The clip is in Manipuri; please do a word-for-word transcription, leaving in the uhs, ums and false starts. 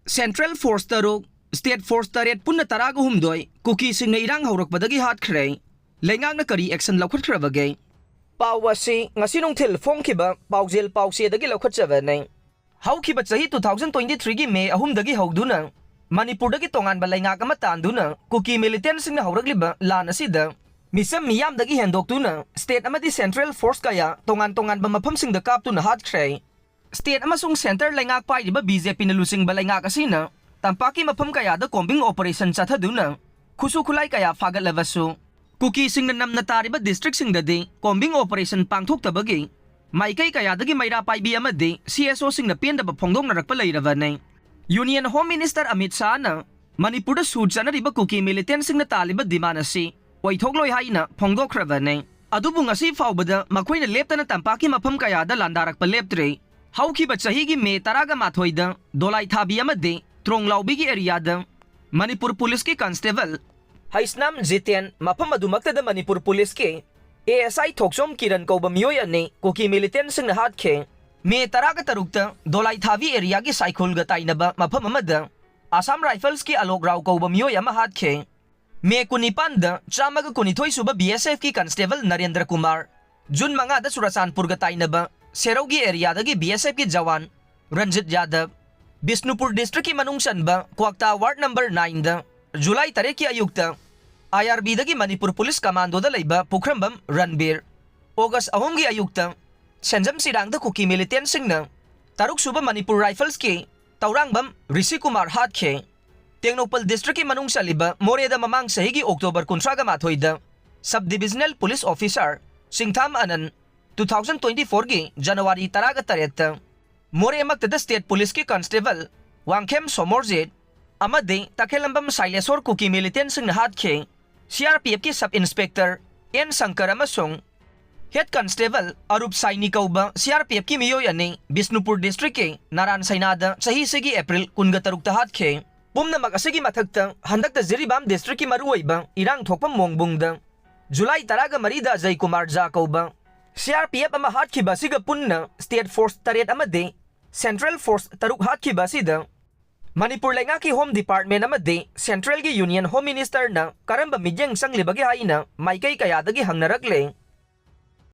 Central Force ꯇꯔꯨꯛ, State Force ꯇꯔꯦꯠ, ꯄꯨꯟꯅ ꯇꯔꯥꯒ ꯍꯨꯝꯗꯣꯏ ꯀꯨꯀꯤꯁꯤꯡꯅ ꯏꯔꯥꯡ ꯍꯧꯔꯛꯄꯗꯒꯤ ꯍꯥꯠꯈ꯭ꯔꯦ꯫ ꯂꯩꯉꯥꯛꯅ ꯀꯔꯤ action ꯂꯧꯈꯠꯈ꯭ꯔꯕꯒꯦ? ꯄꯥꯎ ꯑꯁꯤ ꯉꯁꯤ ꯅꯨꯡꯊꯤꯜ ꯐꯣꯡꯈꯤꯕ ꯄꯥꯎꯖꯦꯜ ꯄꯥꯎꯆꯦꯗꯒꯤ ꯂꯧꯈꯠꯆꯕꯅꯤ꯫ ꯍꯧꯈꯤꯕ ꯆꯍꯤ two thousand twenty three ꯒꯤ May ꯑꯍꯨꯝꯗꯒꯤ ꯍꯧꯗꯨꯅ ꯃꯅꯤꯄꯨꯔꯗꯒꯤ ꯇꯣꯉꯥꯟꯕ ꯂꯩꯉꯥꯛ ꯑꯃ ꯇꯥꯟꯗꯨꯅ ꯀꯨꯀꯤ militantꯁꯤꯡꯅ ꯍꯧꯔꯛꯂꯤꯕ ꯂꯥꯟ ꯑꯁꯤꯗ ꯃꯤꯆꯝ ꯃꯤꯌꯥꯝꯗꯒꯤ ꯍꯦꯟꯗꯣꯛꯇꯨꯅ state ꯑꯃꯗꯤ central force ꯀꯌꯥ ꯇꯣꯉꯥꯟ ꯇꯣꯉꯥꯟꯕ ꯃꯐꯝꯁꯤꯡꯗ ꯀꯥꯞꯇꯨꯅ ꯍꯥꯠꯈ꯭ꯔꯦ꯫ State ꯑꯃꯁꯨꯡ centre ꯂꯩꯉꯥꯛ ꯄꯥꯏꯔꯤꯕ BJPꯅ ꯂꯨꯆꯤꯡꯕ ꯂꯩꯉꯥꯛ ꯑꯁꯤꯅ ꯇꯝꯄꯥꯛꯀꯤ ꯃꯐꯝ ꯀꯌꯥꯗ combing operation ꯆꯠꯊꯗꯨꯅ ꯈꯨꯠꯁꯨ ꯈꯨꯠꯂꯥꯏ ꯀꯌꯥ ꯐꯥꯒꯠꯂꯕꯁꯨ, ꯀꯨꯀꯤꯁꯤꯡꯅ ꯅꯝꯅ ꯇꯥꯔꯤꯕ districtꯁꯤꯡꯗꯗꯤ combing operation ꯄꯥꯡꯊꯣꯛꯇꯕꯒꯤ ꯃꯥꯏꯀꯩ ꯀꯌꯥꯗꯒꯤ ꯃꯩꯔꯥ ꯄꯥꯏꯕꯤ ꯑꯃꯗꯤ CSOꯁꯤꯡꯅ ꯄꯦꯟꯗꯕ ꯐꯣꯡꯗꯣꯛꯅꯔꯛꯄ ꯂꯩꯔꯕꯅꯤ꯫ Union Home Minister ꯑꯃꯤꯠ ꯁꯥꯍꯅ ꯃꯅꯤꯄꯨꯔꯗ ꯁꯨ ꯆꯠꯅꯔꯤꯕ ꯀꯨꯀꯤ militantꯁꯤꯡꯅ ꯇꯥꯜꯂꯤꯕ demand ꯑꯁꯤ ꯑꯣꯏꯊꯣꯛꯂꯣꯏ ꯍꯥꯏꯅ ꯐꯣꯡꯗꯣꯛꯈ꯭ꯔꯕꯅꯤ꯫ ꯑꯗꯨꯕꯨ ꯉꯁꯤ ꯐꯥꯎꯕꯗ ꯃꯈꯣꯏꯅ ꯂꯦꯞꯇꯅ ꯇꯝꯄꯥꯛꯀꯤ ꯃꯐꯝ ꯀꯌꯥꯗ ꯂꯥꯟꯗꯥꯔꯛꯄ ꯂꯦꯞꯇ꯭ꯔꯤ꯫ ꯍꯧꯈꯤꯕ ꯆꯍꯤꯒꯤ May ꯇꯔꯥꯒ ꯃꯥꯊꯣꯏꯗ ꯗꯣꯂꯥꯏꯊꯥꯕꯤ ꯑꯃꯗꯤ ꯇ꯭ꯔꯣꯡꯂꯥꯎꯕꯤꯒꯤ areaꯗ ꯃꯅꯤꯄꯨꯔ policeꯀꯤ constable ꯍꯩꯁꯅꯥꯝ ꯖꯤꯇꯦꯟ, ꯃꯐꯝ ꯑꯗꯨꯃꯛꯇꯗ ꯃꯅꯤꯄꯨꯔ policeꯀꯤ ASI ꯊꯣꯛꯆꯣꯝ ꯀꯤꯔꯟ ꯀꯧꯕ ꯃꯤꯑꯣꯏ ꯑꯅꯤ ꯀꯨꯀꯤ militantꯁꯤꯡꯅ ꯍꯥꯠꯈꯤ꯫ May ꯇꯔꯥꯒ ꯇꯔꯨꯛꯇ ꯗꯣꯂꯥꯏꯊꯥꯕꯤ areaꯒꯤ ꯁꯥꯏꯈꯨꯜꯒ ꯇꯥꯏꯅꯕ ꯃꯐꯝ ꯑꯃꯗ Assam Riflesꯀꯤ ꯑꯂꯣꯛ ꯔꯥꯎ ꯀꯧꯕ ꯃꯤꯑꯣꯏ ꯑꯃ ꯍꯥꯠꯈꯤ꯫ May ꯀꯨꯟꯅꯤꯄꯥꯟꯗ ꯆꯥꯝꯃꯒ ꯀꯨꯟꯅꯤꯊꯣꯏ ꯁꯨꯕ BSFꯀꯤ constable ꯅꯔꯦꯟꯗ꯭ꯔ ꯀꯨꯃꯥꯔ, June ꯃꯉꯥꯗ ꯆꯨꯔꯆꯥꯟꯄꯨꯔꯒ ꯇꯥꯏꯅꯕ ꯁꯦꯔꯧꯒꯤ areaꯗꯒꯤ BSFꯀꯤ ꯖꯋꯥꯟ ꯔꯟꯖꯤꯠ ꯌꯥꯗꯕ, ꯕꯤꯁꯅꯨꯄꯨꯔ districtꯀꯤ ꯃꯅꯨꯡ ꯆꯟꯕ ꯀ꯭ꯋꯥꯛꯇꯥ ward number nineꯗ July ꯇꯔꯦꯠꯀꯤ ꯑꯌꯨꯛꯇ IRBꯗꯒꯤ ꯃꯅꯤꯄꯨꯔ police commandoꯗ ꯂꯩꯕ ꯄꯨꯈ꯭ꯔꯝꯕꯝ ꯔꯟꯕꯤꯔ, August ꯑꯍꯨꯝꯒꯤ ꯑꯌꯨꯛꯇ ꯁꯦꯟꯖꯝ ꯆꯤꯔꯥꯡꯗ ꯀꯨꯀꯤ militantꯁꯤꯡꯅ ꯇꯔꯨꯛ ꯁꯨꯕ ꯃꯅꯤꯄꯨꯔ Riflesꯀꯤ ꯇꯧꯔꯥꯡꯕꯝ ꯔꯤꯁꯤ ꯀꯨꯃꯥꯔ ꯍꯥꯠꯈꯤ꯫ ꯇꯦꯡꯅꯧꯄꯜ districtꯀꯤ ꯃꯅꯨꯡ ꯆꯜꯂꯤꯕ ꯃꯣꯔꯦꯗ ꯃꯃꯥꯡ ꯆꯍꯤꯒꯤ October ꯀꯨꯟꯊ꯭ꯔꯥꯒ ꯃꯥꯊꯣꯏꯗ sub divisional police officer ꯆꯤꯡꯊꯥꯝ ꯑꯅꯟ, two thousand twenty fourꯒꯤ January ꯇꯔꯥꯒ ꯇꯔꯦꯠꯇ ꯃꯣꯔꯦꯃꯛꯇꯗ state policeꯀꯤ constable ꯋꯥꯡꯈꯦꯝ ꯁꯣꯃꯣꯔꯖꯤꯠ ꯑꯃꯗꯤ ꯇꯈꯦꯂꯝꯕꯝ ꯁꯥꯏꯂꯦꯁꯣꯔ ꯀꯨꯀꯤ militantꯁꯤꯡꯅ ꯍꯥꯠꯈꯤ꯫ CRPFꯀꯤ sub inspector ꯑꯦꯟ ꯁꯪꯀꯔ ꯑꯃꯁꯨꯡ head constable ꯑꯔꯨꯞ ꯁꯥꯏꯅꯤ ꯀꯧꯕ CRPFꯀꯤ ꯃꯤꯑꯣꯏ ꯑꯅꯤ ꯕꯤꯁꯅꯨꯄꯨꯔ districtꯀꯤ ꯅꯥꯔꯥꯟ ꯁꯩꯅꯥꯗ ꯆꯍꯤꯁꯤꯒꯤ April ꯀꯨꯟꯒ ꯇꯔꯨꯛꯇ ꯍꯥꯠꯈꯤ꯫ ꯄꯨꯝꯅꯃꯛ ꯑꯁꯤꯒꯤ ꯃꯊꯛꯇ ꯍꯟꯗꯛꯇ ꯖꯤꯔꯤꯕꯥꯝ districtꯀꯤ ꯃꯔꯨꯑꯣꯏꯕ ꯏꯔꯥꯡ ꯊꯣꯛꯐꯝ ꯃꯣꯡꯕꯨꯡꯗ July ꯇꯔꯥꯒ ꯃꯔꯤꯗ ꯑꯖꯌ ꯀꯨꯃꯥꯔ ꯖꯥ ꯀꯧꯕ CRPF ꯑꯃ ꯍꯥꯠꯈꯤꯕ ꯑꯁꯤꯒ ꯄꯨꯟꯅ state force ꯇꯔꯦꯠ ꯑꯃꯗꯤ central force ꯇꯔꯨꯛ ꯍꯥꯠꯈꯤꯕ ꯑꯁꯤꯗ ꯃꯅꯤꯄꯨꯔ ꯂꯩꯉꯥꯛꯀꯤ Home Department ꯑꯃꯗꯤ Central ꯒꯤ Union Home Minister ꯅ ꯀꯔꯝꯕ ꯃꯤꯠꯌꯦꯡ ꯆꯪꯂꯤꯕꯒꯦ ꯍꯥꯏꯅ ꯃꯥꯏꯀꯩ ꯀꯌꯥꯗꯒꯤ ꯍꯪꯅꯔꯛꯂꯦ꯫